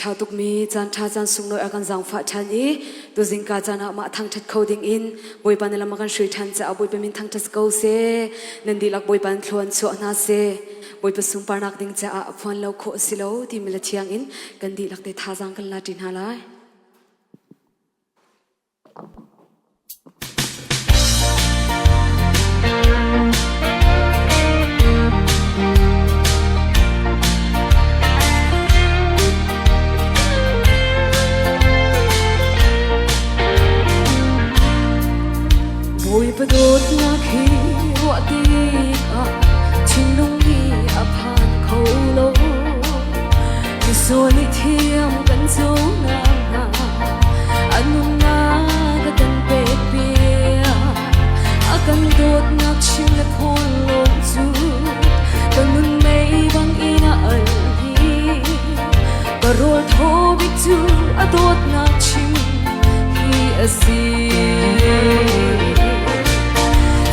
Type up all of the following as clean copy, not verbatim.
ṭha tukmi caan ṭha caan sunglawi a kan zaangfah ṭhan i tuzingka caan ah mah thangṭhat kho ding in Bawipa na lam a kan hruai ṭhan caah Bawipa min thangṭhat ko seh. Nan dihlak Bawipa in thlua in chuah hna seh. Bawipa sunparnak ding caah phuan lo khawh a si lo timi le thiang in kan dihlak te thazaang kan la ṭi hna lai. Bawipa dawtnak hi ruah tikah thinlung nih a phan kho lo. Misual nih thiam kan co nakhnga a nunnak a kan pek piak. A kan dawtnak chim le phawn lawng cu ka nun mei bang in a al hi. Ka rawl thaw bik cu a dawtnak chim hi a si.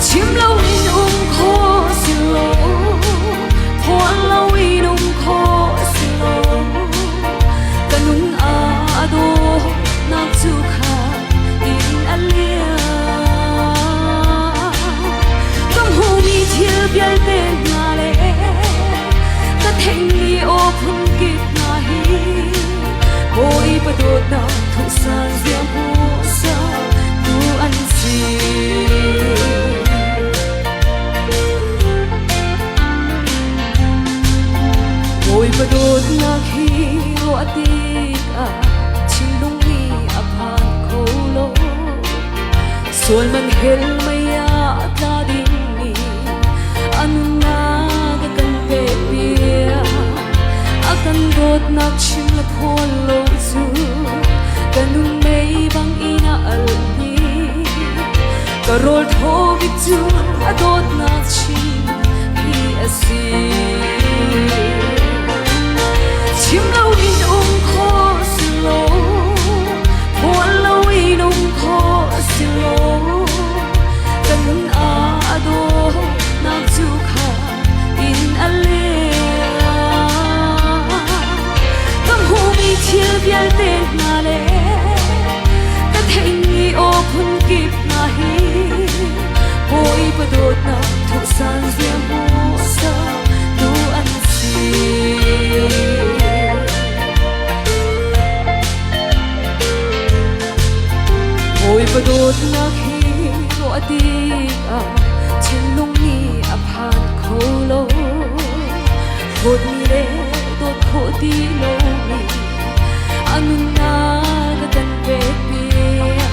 Chim lo in um kho si lo, phuan lo in um kho si lo. Ka nun a dawt nak cu kha in a liam. Ka hmuhmi thil vialte hna le ka theihmi aw phunkip hna hi Bawipa dawtnak thuhsan zia hmuhsa tu an si. Bawipa dawtnak hi ruah tikah thinlung nih a phan kho lo. Sual man hell mei ah a tla dingmi a nunnak a kan pek piak. A kan dawtnak chim le phawl lo cu ka nun mei bang in a al ni. Ka rawl thaw bik cu a dawtnak chim hi a si. Chim lo in um kho si lo, phuan lo in um kho si lo. Ka nun a dawt nak cu kha in a leng. Ka hmuhmi thil vialte hna le ka theihmi aw phunkip hna hi Bawipa dawtnak thuhsan zia hmuhsa tu an si. Bawipa dawtnak hi ruah tikah thinlung nih a phan kho lo. Hlawtmi le dawt khawh ti lomi a nunnak a kan pek piak.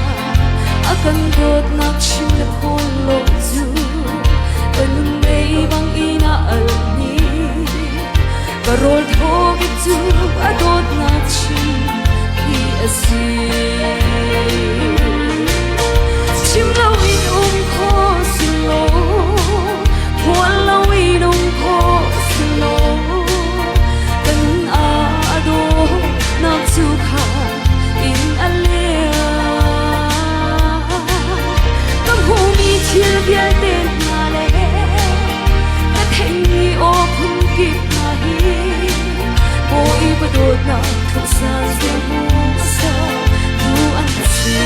A kan dawtnak chim le phawl lo cu ka nun mei bang in a al ni. Ka rawl thaw bik cu a dawtnak chim hi a si. Chim lo in um kho si lo, phuan lo in um kho si lo. Kan a dawtnak cu kha in a leng. Ka hmuhmi thil vialte hna le ka theihmi aw phunkip hna hi Bawipa dawtnak thuhsan zia hmuhsa tu an si.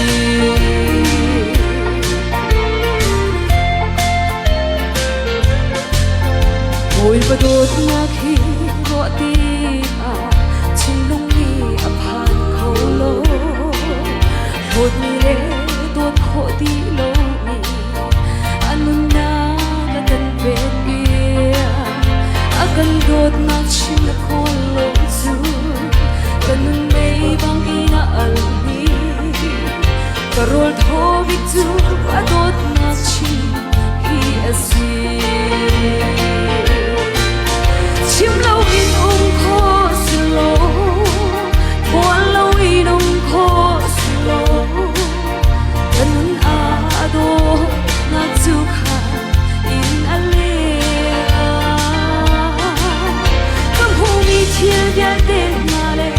Bawipa dawtnak hi ruah tikah thinlung nih a phan kho lo. Hlawtmi le dawt khawh ti lomi a nunnak a kan pek piak. A kan dawtnak chim le khawl lo cu ka nun mei bang in a al ni. Ka rawl thaw bik cu a dawtnak chim hi a si. Chim lo in um kho si lo, phuan lo in um kho si lo. Ka nun a dawtnak cu kha in a leng. Ka hmuhmi thil vialte hna le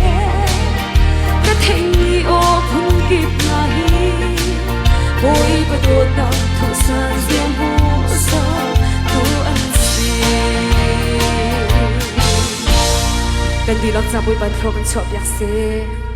ka theihmi aw phunkip hna hi Bawipa dawtnak thuhsan zia hmuhsa tu an si. Kan dihlak ca Bawipa thlua kan chuah piak seh.